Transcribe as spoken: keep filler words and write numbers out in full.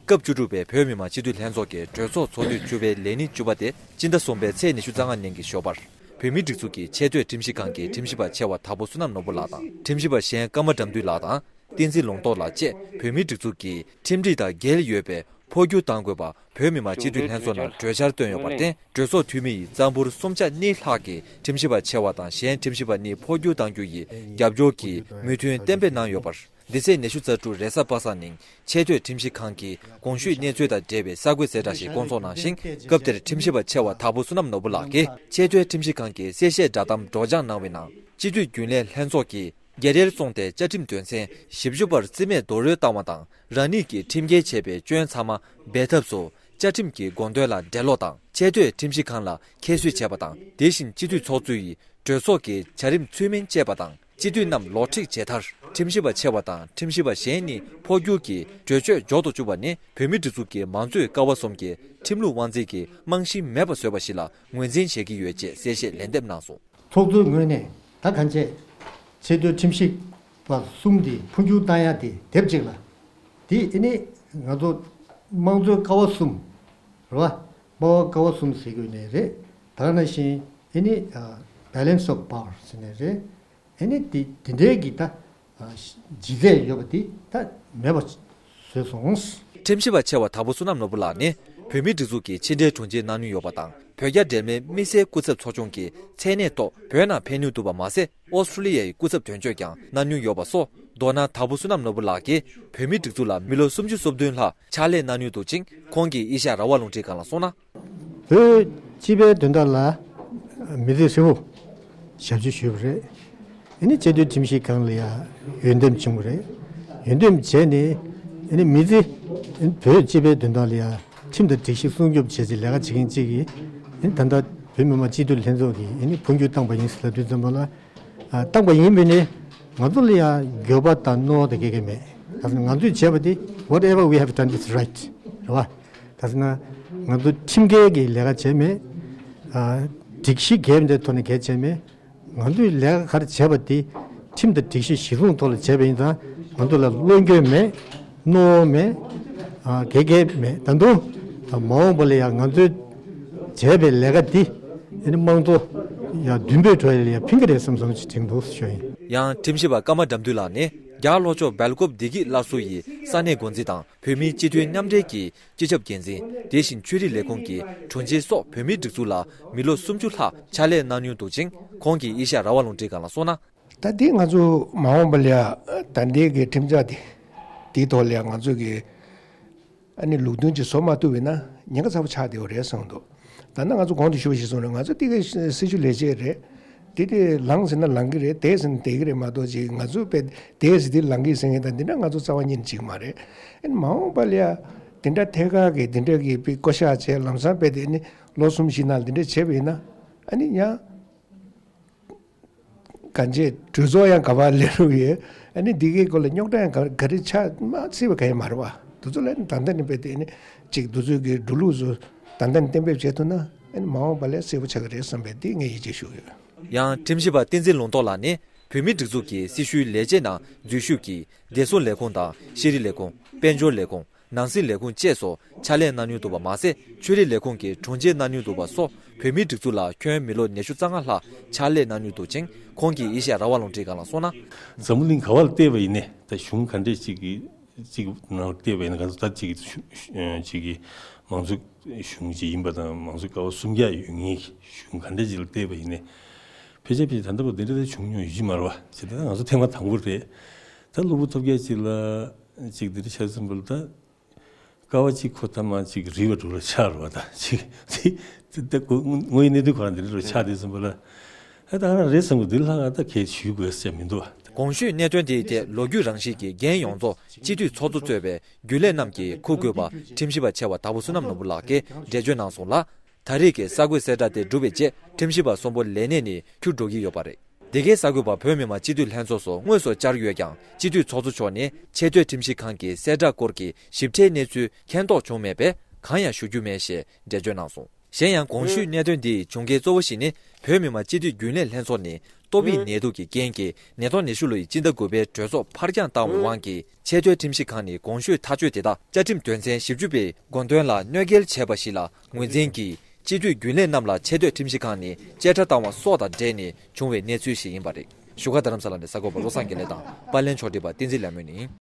སྐབས་བཅུ་དྲུག་པའི་བོད་མི་མང་སྤྱི་འཐུས་ལྷན་ཚོགས་ཀྱི་གྲོས་ཚོགས་ཚོགས་དུས་བཅུ་པའི་ལས་ཉིན་བཅུ་པ་དེ་སྤྱི་ཟླ་གསུམ་པའི་ཚེས་ཉི་ཤུ་རྩ་ལྔ་ཉིན་གྱི་ཞོགས་པར། བོད་མིའི་སྒྲིག་འཛུགས་ཀྱི་ཆེས་མཐོའི་ཁྲིམས་ཞིབ་ཁང་གི་ཁྲིམས་ཞིབ་པ་ཆེ་བ་དྭགས་པོ་བསོད་ནམས་ནོར་བུ་ལགས་དང་། ཁྲིམས་ཞིབ་པ་གཞན་ཀརྨ་དགྲ་འདུལ་ལགས་དང་། བསྟན་འཛིན་ལུང་རྟོགས་ལགས་བཅས་བོད་མིའི་སྒྲིག་འཛུགས་ཀྱི་ཁྲིམས་སྒྲིག་དང་འགལ་ཡོད་པས་འཕོ་འགྱུར་གཏང་དགོས་པ་བོད་མི་མང་སྤྱི་འཐུས་ལྷན་ཚོགས་ནང་གྲོས་འཆར་བཏོན་ཡོད་པར་བརྟེན། གྲོས་ཚོགས་འཐུས་མི་ཡི་རྩ་འབོར་གསུམ་ཆ་གཉིས་ལྷག་གིས་ཁྲིམས་ཞིབ་པ་ཆེ་བ་དང་གཞན་ཁྲིམས་ཞིབ་པ་གཉིས་འཕོ་འགྱུར་གཏང་རྒྱུ་ཡི་རྒྱབ་སྐྱོར་གྱི་མོས་མཐུན་གཏན་འབེབས་གནང་ཡོད་པར། འདི་ཚེས་ཉི་ཤུ་རྩ་དྲུག་རེས་གཟའ་པ་སངས་ཉིན་ཆེས་མཐོའི་ཁྲིམས་ཞིབ་ཁང་གིས་གོང་ཞུས་གནས་ཚུལ་དང་འབྲེལ་བའི་གསར་འགོད་གསལ་བསྒྲགས་ཤིག་བསྐོང་ཚོགས་གནང་ཞིང་། སྐབས་དེར་ཁྲིམས་ཞིབ་པ་ཆེ་བ་དྭགས་པོ་བསོད་ནམས་ནོར་བུ་ལགས་ཀྱིས་ཆེས་མཐོའི་ཁྲིམས་ཞིབ་ཁང་གི་གསལ་བཤད་བསྒྲགས་གཏམ་སྒྲོག་སྦྱང་གནང་བའི་ནང་། སྤྱི་འཐུས་རྒྱུན་ལས་ལྷན་ཚོགས་ཀྱིས་རྒྱ་རིལ་བཙོངས་ཏེ་བཅའ་ཁྲིམས་དོན་ཚན་བཞི་བཅུ་པར་རྩིས་མེད་རྡོག་རོལ་བཏང་བ་དང་། རང་ཉིད་ཀྱིས་ཁྲིམས་འགལ་བྱས་པའི་སྐྱོན་ཚང་མ་སྦས་ཐབས་སུ་བཅའ་ཁྲིམས་ཀྱི་དགོངས་དོན་ལ་འགྲེལ་ལོག་དང་། ཆེས་མཐོའི་ཁྲིམས་ཞིབ་ཁང་ལ་ཁྱད་གསོད་བྱས་པ་དང་། དེ་བཞིན་སྤྱི་འཐུས་ཚོགས་གཙོ་ཡིས་གྲོས་ཚོགས་ཀྱི་བྱ་རིམ་ཚུལ་མིན་བཅད་པ་དང་། སྤྱི་འཐུས་རྣམས་ལོག་འཁྲིད་བྱས་མཐར། ཁྲིམས་ཞིབ་པ་ཆེ་བ་དང་ཁྲིམས་ཞིབ་པ་གཞན་གཉིས་འཕོ་འགྱུར་གྱི་གྲོས་ཆོད་འཇོག་ཏུ་བཅུག་པ་ནི། བོད་མིའི་སྒྲིག་འཛུགས་ཀྱི་མང་གཙོའི་ཀ་བ་གསུམ་གྱི་ཁྲིམས་ལུགས་དབང་འཛིན་གྱི་རྨང་གཞི་མེད་པ་བཟོས་པ་ཞིག་ལ་ངོས་འཛིན་བྱེད་ཀྱི་ཡོད་ཅེས་གསལ་བཤད་ལན་འདེབས་གནང་སོང་། ཚོགས་གཙོའི་ངོས་ནས་ད་གང་བྱས། ཆེས་མཐོའི་ཁྲིམས་ཞིབ་པ་གསུམ་དེ་འཕོ་འགྱུར་བཏང་ཡ་དེ་དེབ་གཅིག་ལ། དེ་ཨེ་ནི་ང་ཚོ་དམངས་གཙོའི་ཀ་བ་གསུམ་རེད་བ། སྨྲ་བ་ཀ་བ་གསུམ་ཟེར་དགོས་ནི་རེད། ད་ག་ནང་བཞིན་ཨེ་ནི་balance of power ཟེར་ནི་རེད། ཨེ་ནི་དེ་དེ་འདྲའི་གི་ད་ལྗིད་ཚད་ཡོད་པ་དེ་ད་མེད་པ་བཟོས་སོང་། ཁྲིམས་ཞིབ་པ་ཆེ་བ་དྭགས་པོ་བསོད་ནམས་ནོར་བུ་ལགས་ནི་བོད་མིའི་སྒྲིག་འཛུགས་ཀྱི་ཕྱི་འབྲེལ་དྲུང་ཆེ་གནང་མྱོང་ཡོད་པ་དང་། བོད་རྒྱ་འབྲེལ་མོལ་དམིགས་བསལ་སྐུ་ཚབ་ཚོགས་ཆུང་གི་མཚན་གནས་ཐོག་བོད་ནང་ཕེབས་མྱོང་འདུག་པ་མ་ཟད། ཨོ་སི་ཀྲོ་ལི་ཡའི་སྐུ་ཚབ་དོན་གཅོད་ཀྱང་གནང་མྱོང་ཡོད་པ་སོགས། མདོར་ན་དྭགས་པོ་བསོད་ནམས་ནོར་བུ་ལགས་ཀྱིས་བོད་མིའི་སྒྲིག་འཛུགས་ལ་མི་ལོ་སུམ་ཅུ་སོ་བདུན་ལྷག་ཕྱག་ལས་གནང་མྱོང་འདུག་ཅིང་། ཁོང་གིས་ཨེ་ཤ་ཡ་རང་དབང་རླུང་འཕྲིན་ཁང་ལ་གསུངས་ན། བོད་སྤྱི་པའི་དོན་དག་ལ་མི་ཚེ་ཧྲིལ་པོ་ཞབས་ཕྱི་ཞུས་པ་རེད། ཨ་ནི་ཆེས་མཐོའི་ཁྲིམས་ཞིབ་ཁང་ལ་ཡང་འོས་འདེམས་བྱུང་བ་རེད། འོས་འདེམས་བྱས་ནས་ཨ་ནི་མི་ཚེ་བོད་སྤྱི་པའི་དོན་དག་ལ་ཡང་ཁྲིམས་དང་སྒྲིག་གཞི་སྲུང་སྐྱོབ་བྱས་ཏེ་ལས་ཀ་བྱེད་མཁན་གཅིག་གིས། ཨ་ནི་ད་ལྟ་བོད་མི་མང་སྤྱི་འཐུས་ལྷན་ཚོགས་ཀྱིས་ཨ་ནི་འཕོ་འགྱུར་བཏང་པ་ཡིན་ཟེར་ལབ་དུས་ཙམ་པ་ལ། ཨ། བཏང་པ་ཡིན་པས་ནི་ང་ཚོ་ལ་ཡང་འགྱོད་པ་དང་རྣོ་དང་ག་གེ་མེད། ད་ང་ཚོས་བྱས་པ་དེ་whatever we have done is right རེད་བ། ད་ང་ཚོ་ཁྲིམས་འགལ་གྱི་ལས་ཀ་བྱས་མེད། ཨ། སྒྲིག་གཞི་འགལ་མེད་ཐོག་ནས་འགལ་བྱས་མེད། ང་ཚོས་ལས་ཀ་ག་རེ་བྱས་པ་དེ་ཁྲིམས་དང་སྒྲིག་གཞི་གཞི་བཟུང་ཐོག་ལ་བྱས་པ་ཡིན་ཙང་ང་ཚོ་ལ་བློ་འགྱོད་མེད། རྣོ་མེད། ཨ། ག་གེ་མེད། ད་དུང་མ་འོངས་པ་ལ་ཡང་ང་ཚོས་བྱས་པའི་ལས་ཀ་འདི་ཨ་ནི་དམངས་གཙོ་ཡང་མདུན་སྤོས་འགྲོ་ཡ་ལ་ཡང་ཕན་གྱི་རེད་བསམ་བསམ་ཞིག་དྲན་འདུག་ཞུ་ཡིན། ཡང་ཁྲིམས་ཞིབ་པ་ཀརྨ་དགྲ་འདུལ་ལགས་ནི་རྒྱ་ལྷོ་ཕྱོགས་སྦེལ་ཀོབ་བདེ་སྐྱིད་སླར་གསོ་ཡི་ས་གནས་འགོ་འཛིན་དང་། བོད་མིའི་སྤྱི་མཐུན་མཉམ་འབྲེལ་གྱི་སྤྱི་ཁྱབ་འགན་འཛིན། དེ་བཞིན་ཆོས་རིག་ལས་ཁུངས་ཀྱི་དྲུང་ཆེ་སོགས་བོད་མིའི་སྒྲིག་འཛུགས་ལ་མི་ལོ་སུམ་ཅུ་ལྷག་ཕྱག་ལས་གནང་མྱོང་འདུག་ཅིང་། ཁོང་གིས་ཨེ་ཤ་ཡ་རང་དབང་རླུང་འཕྲིན་ཁང་ལ་གསུངས་ན། ད་འདི་ང་ཚོ་མ་འོངས་པ་ལ་ཡ་ད་ལྟའི་གི་ཁྲིམས་འཆར་འདི་འདིའི་ཐོག་ལ་ཡ་ང་ཚོ་གི་ཨ་ནི་ལུགས་མཐུན་ཅིག་བཟོ་མ་ཐུབ་པ་ཡིན་ན་ཉེན་ཁ་ཚ་པོ་ཆགས་བསྡད་ཡོད་རེད་བསམ་གྱི་འདུག་ད་ནི་ང་ཚོ་གོང་དུ་ཞུས་པ་ཞིག་གསུངས་རེད། ང་ཚོ་འདི་གའི་སྲི་ཞུ་ལས་བྱེད་རེད། འདི་དེ་ལངས་ཟེར་ན་ལངས་ཀྱི་རེད། བསྡད་ཟེར་ན་བསྡད་ཀྱི་རེད་མ་གཏོགས་ཅིག་ང་ཚོ་དཔེ་བསྡད་ཟེར་དེ་ལངས་ཀྱི་ཟེར་མཁན་དང་འདི་འདྲ་ང་ཚོ་རྩ་བ་ཉིད་ནས་བྱེད་ཀྱི་མ་རེད། ཨ་ནི་མ་འོངས་པ་ལ་ཡ་འདི་འདྲ་ཐད་ཀར་གྱི་འདི་འདྲ་གི་དཔེ་བསྐོ་བཞག་བྱས་ལམ་སང་དཔེ་དེ་ནི་ལོ་གསུམ་བཞི་ནང་འདི་འདྲ་བྱས་པ་ཡིན་ན་ཨ་ནི་ཡང་། གང་བྱས་གྲོས་ཚོགས་ཡང་ག་པར་སླེབས་རུང་ཡོད། ཨ་ནི་འདི་གའི་སྐོར་ལ་རྙོག་དྲ་ཡང་ག་ག་རེ་ཆགས་མ་སྲིད་པ་གང་ཡང་མ་རེད་བ། དེ་ཚོ་ལ་ནི་ད་ལྟ་ནས་དཔེ་དེ་ནི་གཅིག་འདི་ཚོའི་གི་འགྲོ་ལུགས་ཚོ་ད་ལྟ་ནས་གཏན་འབེབས་བྱེད་ཐུབ་ན་ཨ་ནི་མ་འོངས་པ་ལ་གསལ་པོ་ཆགས་ཀྱི་རེད་བསམ་པའི་འདི་ངས་ཡིད་ཆེས་ཞུ་གི་ཡོད། ཡང་ཁྲིམས་ཞིབ་པ་བསྟན་འཛིན་ལུང་རྟོགས་ལགས་ནི་བོད་མིའི་སྒྲིག་འཛུགས་ཀྱི་སྲི་ཞུའི་ལས་བྱེད་ནང་འཛུལ་ཞུགས་ཀྱིས་བདེ་སྲུང་ལས་ཁུངས་དང་ཤེས་རིག་ལས་ཁུངས། དཔལ་འབྱོར་ལས་ཁུངས། ནང་སྲིད་ལས་ཁུངས་བཅས་སུ་ཕྱག་ལས་གནང་མྱོང་འདུག་པ་མ་ཟད། ཆོས་རིག་ལས་ཁུངས་ཀྱི་དྲུང་ཆེ་གནང་མྱོང་འདུག་པ་སོགས་བོད་མིའི་སྒྲིག་འཛུགས་ལ་ཁྱོན་མི་ལོ་ཉི་ཤུ་རྩ་ལྔ་ལྷག་ཕྱག་ལས་གནང་མྱོང་འདུག་ཅིང་། ཁོང་གིས་ཨེ་ཤ་ཡ་རང་དབང་རླུང་འཕྲིན་ཁང་ལ་གསུངས་ན། འཛམ་བུ་གླིང་ག་བ་ལ་བལྟས་པ་ཡིན་ནའི་ད་གཞུང་ག་འདྲས་ཅིག་གི་ཅིག་ནང་ལ་བལྟས་པ་ཡིན་ན་ག་ཚོད་ད་ཅིག་གི་ཅིག་གི་མང་གཙོ་གཞུང་ཅིག་ཡིན་པ་དང་མང་གཙོ་ཀ་བ་སུམ་བརྒྱ་ཡོད་ངེས་ཀྱི་གཞུང་ག་འདྲས་ཅིག་ལ་བལྟས་པ་ཡིན་ནའི་ཕལ་ཆེར་ཕལ་ཆེར་ད་ལྟ་བར་དེ་འདྲ་ད་བྱུང་མྱོང་ཡོད་ཀྱི་མ་རེད་བ། ཅེས་ད་ང་ཚོ་ཐེངས་མ་དང་པོ་རེད། ད་གློ་བུར་ཐོལ་རྒྱག་ཅིག་ལ་ཅིག་འདི་འདྲ་ཆགས་ཙམ་པ་ལ་ད། ཀ་བ་གཅིག་ཁོ་ཐ་མ་གཅིག་རིལ་བ་འགྲོ་ལ་ཆགས་རེད་བ། ད་གཅིག་དེ་དེ་དངོས་ཡོད་གནས་ཚུལ་ཁོ་རང་འདི་འདྲ་རུ་ཆགས་དེ་ཙམ་པ་ལ། ཨ་ད་ང་རང་རེད་བསམ་གི་འདི་ལྷག་ད་གས་ཞུ་དགོས་ཟེར་མི་འདུག་བ། གོང་ཞུས་གནད་དོན་དེའི་ཐད་ལོ་རྒྱུས་རང་བཞིན་གྱི་འགན་ཡོངས་རྫོགས་སྤྱི་འཐུས་ཚོགས་གཙོ་གཙོས་པའི་རྒྱུན་ལས་རྣམས་ཀྱིས་འཁུར་དགོས་པ་ཁྲིམས་ཞིབ་པ་ཆེ་བ་དྭགས་པོ་བསོད་ནམས་ནོར་བུ་ལགས་ཀྱིས་འགྲེལ་བརྗོད་གནང་སོང་ལ། ད་རེས་ཀྱི་གསར་འགོད་གསལ་བསྒྲགས་དེ་གྲུབ་པའི་རྗེས་ཁྲིམས་ཞིབ་པ་གསོན་པོ་ལས་གནས་ནས་ཁྱུར་འགྲོ་གི་ཡོད་པ་རེད། འདི་གའི་གསར་འགོད་པ་བོད་མི་མང་སྤྱི་འཐུས་ལྷན་ཚོགས་སུ་དངོས་སུ་བཅར་ཡོད་ཀྱང་སྤྱི་འཐུས་ཚོགས་གཙོ་མཆོག་ནས་ཆེས་མཐོའི་ཁྲིམས་ཞིབ་ཁང་གི་གསལ་བསྒྲགས་སྐོར་གྱི་ཞིབ་ཕྲའི་གནས་ཚུལ་མཁྱེན་རྟོགས་བྱུང་མེད་པས་གང་ཡང་ཞུ་རྒྱུ་མེད་ཞེས་འགྲེལ་བརྗོད་གནང་སོང་། གཞན་ཡང་གོང་ཞུས་གནད་དོན་འདིའི་བྱུང་རྐྱེན་གཙོ་བོ་ཞིག་ནི་བོད་མི་མང་སྤྱི་འཐུས་རྒྱུན་ལས་ལྷན་ཚོགས་ནས་ ཏོག་དབྱིབས་ནད་དུག་གི་རྐྱེན་གྱིས་ཉིས་སྟོང་ཉི་ཤུ་ལོའི་སྤྱི་ཟླ་དགུ་པའི་གྲོས་ཚོགས་ཕར་འགྱངས་བཏང་བའི་དབང་གིས་ཆེས་མཐོའི་ཁྲིམས་ཞིབ་ཁང་ནས་གོང་ཞུས་ཐག་གཅོད་དེ་དག་བཅའ་ཁྲིམས་དོན་ཚན་བཞི་བཅུ་པའི་དགོངས་དོན་ལ་གནོད་འགེལ་བྱས་པ་ཞིག་ལ་ངོས་འཛིན་གྱིས་སྤྱི་འཐུས་རྒྱུན་ལས་རྣམས་ལ་ཆེས་མཐོའི་ཁྲིམས་ཞིབ་ཁང་ནས་བཅད་ཁྲ་བཏང་བ་སོགས་དང་འབྲེལ་ནས་བྱུང་བའི་གནས་ཚུལ་ཞིག་ཡིན་པ་རེད། བཞུགས་སྒར་རྡ་རམ་ས་ལ་ནས་གསར་འགོད་པ་བློ་བཟང་དགེ་ལེགས་དང་པར་ལེན་ཕྱོགས་སྒྲིག་པ་བསྟན་འཛིན་ལྷ་མོ་ཡིན།